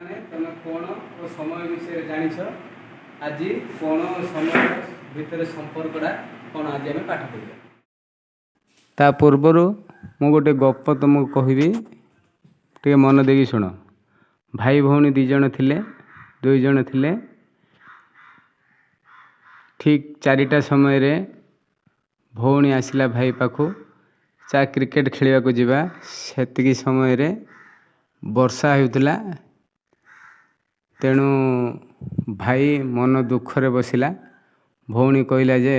ତମେ କୋଣ ଓ ସମୟ ବିଷୟରେ ଜାଣିଛ। ଆଜି କୋଣ ଓ ସମୟ ଭିତରେ ସମ୍ପର୍କଟା କ'ଣ, ଆଜି ଆମେ ପାଠ ପଢ଼ିବା। ତା ପୂର୍ବରୁ ମୁଁ ଗୋଟେ ଗପ ତୁମକୁ କହିବି, ଟିକେ ମନ ଦେଇକି ଶୁଣ। ଭାଇ ଭଉଣୀ ଦୁଇ ଜଣ ଥିଲେ, ଦୁଇ ଜଣ ଥିଲେ। ଠିକ୍ 4ଟା ସମୟରେ ଭଉଣୀ ଆସିଲା ଭାଇ ପାଖକୁ, ଚା କ୍ରିକେଟ୍ ଖେଳିବାକୁ ଯିବା। ସେତିକି ସମୟରେ ବର୍ଷା ହେଉଥିଲା, ତେଣୁ ଭାଇ ମନ ଦୁଃଖରେ ବସିଲା। ଭଉଣୀ କହିଲା ଯେ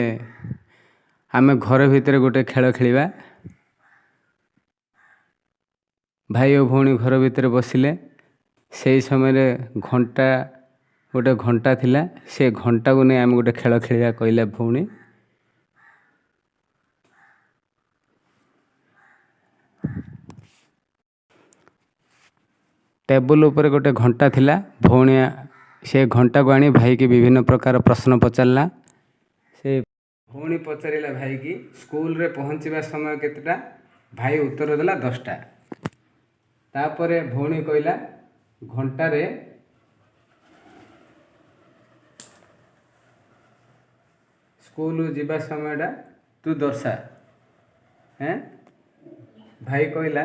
ଆମେ ଘର ଭିତରେ ଗୋଟେ ଖେଳ ଖେଳିବା। ଭାଇ ଓ ଭଉଣୀ ଘର ଭିତରେ ବସିଲେ। ସେଇ ସମୟରେ ଘଣ୍ଟା, ଗୋଟେ ଘଣ୍ଟା ଥିଲା, ସେ ଘଣ୍ଟାକୁ ନେଇ ଆମେ ଗୋଟେ ଖେଳ ଖେଳିବା, କହିଲା ଭଉଣୀ। ଟେବୁଲ୍ ଉପରେ ଗୋଟେ ଘଣ୍ଟା ଥିଲା। ଭଉଣୀ ସେ ଘଣ୍ଟାକୁ ଆଣି ଭାଇକି ବିଭିନ୍ନ ପ୍ରକାର ପ୍ରଶ୍ନ ପଚାରିଲା। ସେ ଭଉଣୀ ପଚାରିଲା ଭାଇକି, ସ୍କୁଲରେ ପହଞ୍ଚିବା ସମୟ କେତେଟା? ଭାଇ ଉତ୍ତର ଦେଲା 10ଟା। ତାପରେ ଭଉଣୀ କହିଲା, ଘଣ୍ଟାରେ ସ୍କୁଲ ଯିବା ସମୟଟା ତୁ ଦର୍ଶା। ହେଁ, ଭାଇ କହିଲା,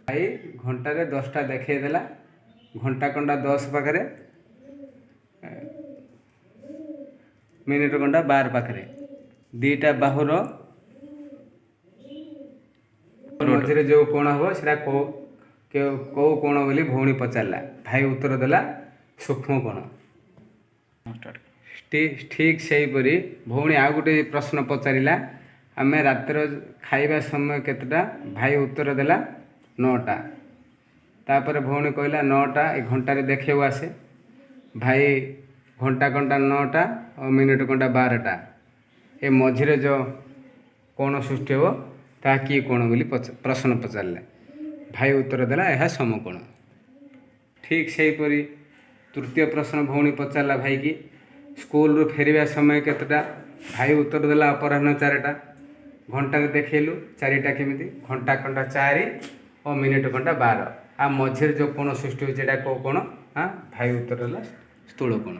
ଭାଇ ଘଣ୍ଟାରେ 10ଟା ଦେଖେଇ ଦେଲା। ଘଣ୍ଟା କଣ୍ଟା 10 ପାଖରେ, ମିନିଟ କଣ୍ଟା 12 ପାଖରେ, ଦୁଇଟା ବାହୁର ମଝିରେ ଯେଉଁ କୋଣ ହେବ ସେଟା କେଉଁ କୋଣ ବୋଲି ଭଉଣୀ ପଚାରିଲା। ଭାଇ ଉତ୍ତର ଦେଲା ସୂକ୍ଷ୍ମ କୋଣ। ଠିକ୍ ସେହିପରି ଭଉଣୀ ଆଉ ଗୋଟେ ପ୍ରଶ୍ନ ପଚାରିଲା, ଆମେ ରାତିର ଖାଇବା ସମୟ କେତେଟା? ଭାଇ ଉତ୍ତର ଦେଲା 9ଟା। ତାପରେ ଭଉଣୀ କହିଲା 9ଟା ଏ ଘଣ୍ଟାରେ ଦେଖେଇବାକୁ ଆସେ। ଭାଇ ଘଣ୍ଟା କଣ୍ଟା 9ଟା ଓ ମିନିଟ୍ କଣ୍ଟା 12ଟା, ଏ ମଝିରେ ଯେଉଁ କୋଣ ସୃଷ୍ଟି ହେବ ତାହା କି କୋଣ ବୋଲି ପ୍ରଶ୍ନ ପଚାରିଲେ। ଭାଇ ଉତ୍ତର ଦେଲା ଏହା ସମକୋଣ। ଠିକ୍ ସେହିପରି ତୃତୀୟ ପ୍ରଶ୍ନ ଭଉଣୀ ପଚାରିଲା ଭାଇକି, ସ୍କୁଲରୁ ଫେରିବା ସମୟ କେତେଟା? ଭାଇ ଉତ୍ତର ଦେଲା ଅପରାହ୍ନ 4ଟା। ଘଣ୍ଟାରେ ଦେଖେଇଲୁ 4ଟା କେମିତି? ଘଣ୍ଟା କଣ୍ଟା 4 ଓ ମିନିଟ୍ କଣ୍ଟା 12, ଆଉ ମଝିରେ ଯେଉଁ କୋଣ ସୃଷ୍ଟି ହେଉଛି ଏଇଟା କେଉଁ କୋଣ? ହଁ, ଭାଇ ଉତ୍ତର ଦେଲା ସ୍ଥୂଳ କୋଣ।